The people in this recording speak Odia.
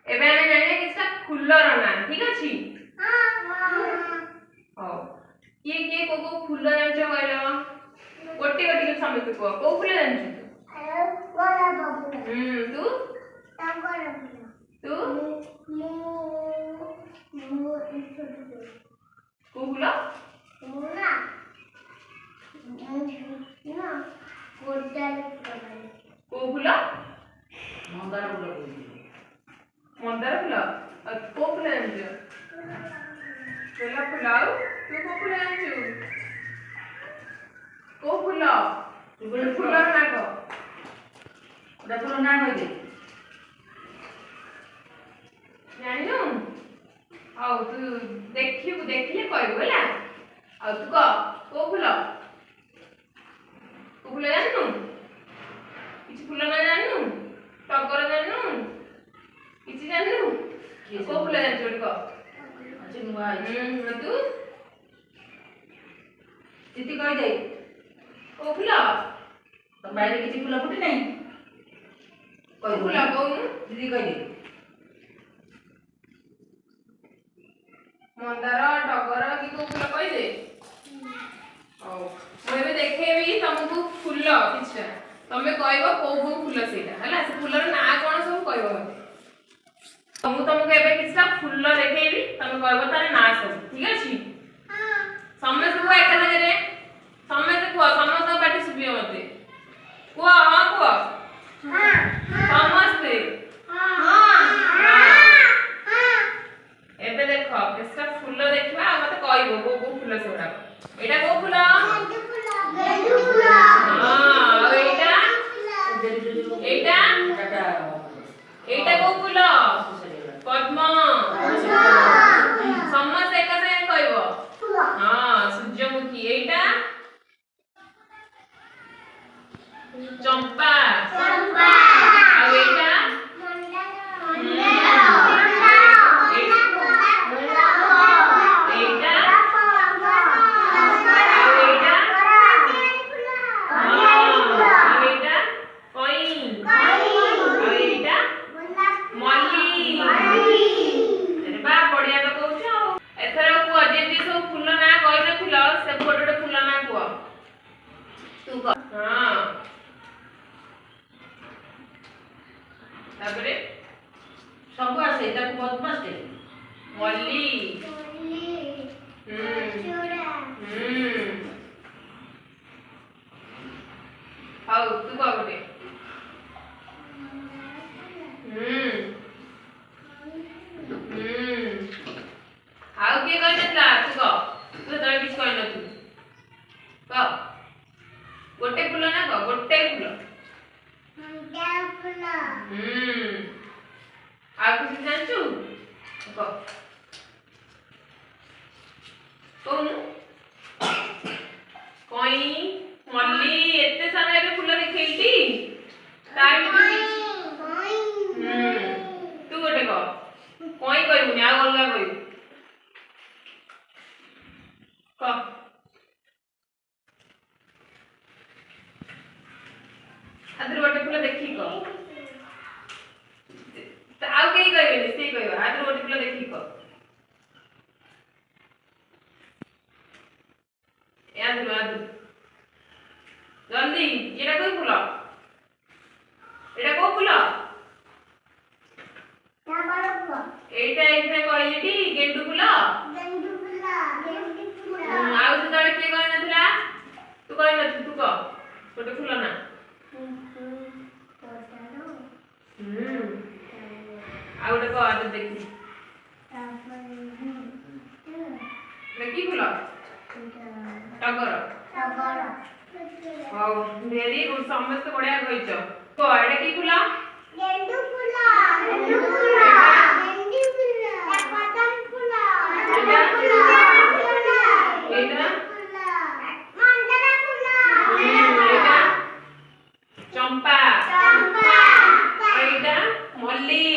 ଏବେ ଆମେ ଜାଣିବା କିଛିଟା ଫୁଲର ନାଁ, ଠିକ ଅଛି? ହଉ, କିଏ କିଏ କୋଉ କୋଉ ଫୁଲ ଜାଣିଛ କହିଲ? ଗୋଟେ ଗୋଟେ କରି ସମସ୍ତେ କୁହ, କୋଉ ଫୁଲ ଜାଣିଛୁ ତୁ? ତୁ ତୁ କୋଉ ଫୁଲ? କୋଉ ଫୁଲ? ମନ୍ଦାର ଫୁଲ କହୁଛି। ମନ୍ଦାର ଫୁଲ। ଆଉ କୋଉ ଫୁଲ ଜାଣିଛୁ? ଗୋଲାପ ଫୁଲ। ଆଉ ତୁ କୋଉ ଫୁଲ ଜାଣିଛୁ? କୋଉ ଫୁଲ? ତୁ ଗୋଟେ ଫୁଲର ନାଁ କହ। ଗୋଟେ ଫୁଲ ନାଁ କହିଦେ। ଜାଣିନୁ? ହଉ, ତୁ ଦେଖିବୁ, ଦେଖିଲେ କହିବୁ, ହେଲା? ଆଉ ତୁ କହ, କୋଉ ଫୁଲ? କୋଉ ଫୁଲ ଜାଣିନୁ? କିଛି ଫୁଲ ନାଁ ଜାଣିନୁ? ଟଗର ଜାଣିନୁ? କିଛି ଜାଣିନୁ? କୋଉ ଫୁଲ ଜାଣିଛୁ ଗୋଟେ କହ। ଅଛି, ନୂଆ ହେଇଛି। ତୁ ଦିଦି କହିଦେ। କୋଉ ଫୁଲ? ତମ ବାଇରେ କିଛି ଫୁଲ ଫୁଟି ନାହିଁ? କୋଉ ଫୁଲ କହିବୁ କହୁନୁ? ଦିଦି କହିଦେ। ମନ୍ଦାର, ଟଗର କି କୋଉ ଫୁଲ କହିଦେ। ହଉ, ମୁଁ ଏବେ ଦେଖେଇବି ତମକୁ ଫୁଲ କିଛିଟା, ତମେ କହିବ କୋଉ କୋଉ ଫୁଲ ସେଇଟା, ହେଲା? ସେ ଫୁଲର ନାଁ କଣ ସବୁ କହିବ ମତେ। ମୁଁ ତମକୁ ଏବେ କିଛିଟା ଫୁଲ ଦେଖେଇବି, ତମେ କହିବ ତାର ନାଁ ସବୁ, ଠିକ ଅଛି? ସମସ୍ତେ କୁହ ଏକା ସାଙ୍ଗରେ, ସମସ୍ତେ କୁହ, ସମସ୍ତଙ୍କ ପାଟି ଶୁଭିବ ମତେ। କୁହ, ହଁ କୁହ ସମସ୍ତେ। ଏବେ ଦେଖ, କିଛିଟା ଫୁଲ ଦେଖିବା ଆଉ ମତେ କହିବ କୋଉ କୋଉ ଫୁଲ ସେଗୁଡାକ। ଏଇଟା କୋଉ ଫୁଲ? ହଁ, ଆଉ ଏଇଟା? ଏଇଟା? ଏଇଟା କୋଉ ଫୁଲ? ପଦ୍ମ। ସମସ୍ତେ ଏକା ସାଙ୍ଗେ କହିବ। ହଁ, ସୂର୍ଯ୍ୟମୁଖୀ। ଏଇଟା ଚମ୍ପା। ଆଉ ଏଇଟା? ଏଇଟା? ଆଉ ଏଇଟା? ହଁ, ଆଉ ଏଇଟା କଇଁ। ଆଉ ଏଇଟା ମଲ୍ଲି। ଆରେ ବା, ବଢିଆ ତ କହୁଛ। ଆଉ ଏଥର କୁହ, ଯିଏ ଯିଏ ସବୁ ଫୁଲ ନାଁ କହିନଥିଲ ସେ ଗୋଟେ ଗୋଟେ ଫୁଲ ନାଁ କୁହ। ତୁ କହ। ହଁ, ତାପରେ ସବୁ ଆସେ ତାକୁ, ବଦମାସ ଟେ। ମଲ୍ଲି। ହୁଁ ହୁଁ ହଉ, ତୁ କହ ଗୋଟେ। ହୁଁ ହୁଁ ଆଉ କିଏ କହିନଥିଲା? ତୁ କହ, ତୁ ସେତେବେଳେ କିଛି କହିନଥିଲୁ। କହ ଗୋଟେ ଫୁଲ ନା କହ, ଗୋଟେ ଫୁଲ। ଆଉ କିଛି ଜାଣିଛୁ? କହ, କହୁନୁ। କଇଁ, ମଲ୍ଲି, ଏତେ ସାରା ଏବେ ଫୁଲ ଦେଖେଇଲି ତାର ଭିତରୁ କିଛି। ତୁ ଗୋଟେ କହ। କଇଁ କହିବୁନି, ଆଉ ଅଲଗା କହିବୁ, କହ। ଆଥିରୁ ଗୋଟେ ଫୁଲ ଦେଖିକି କହ। ଆଉ କେହି କହିବେନି, ସେଇ କହିବ। ଆଥିରୁ ଗୋଟେ ଫୁଲ ଦେଖିକି କହ। ଆଥିରୁ, ଆଥିରୁ, ଜଲ୍ଦି। ଏଇଟା କୋଉ ଫୁଲ? ଏଇଟା କୋଉ ଫୁଲ? ଏଇଟା ଏଇଖିନା କହିଲିଟି, ଗେଣ୍ଡୁ ଫୁଲ। ଆଉ ସେତେବେଳେ କିଏ କହିନଥିଲା? ତୁ କହିନଥିଲୁ, ତୁ କହ ଗୋଟେ ଫୁଲ ନା। ଆଉ ଗୋଟେ କହ, ଆଗ ଦେଖି। ଏଇଟା କି ଫୁଲ? ଟଗର। ହଉ, ଭେରି ଗୁଡ୍, ସମସ୍ତେ ବଢିଆ କହିଛ। କହ, ଏଇଟା କି ଫୁଲ? ଏଇଟା? ଏଇଟା ଚମ୍ପା। ଏଇଟା ମଲ୍ଲି।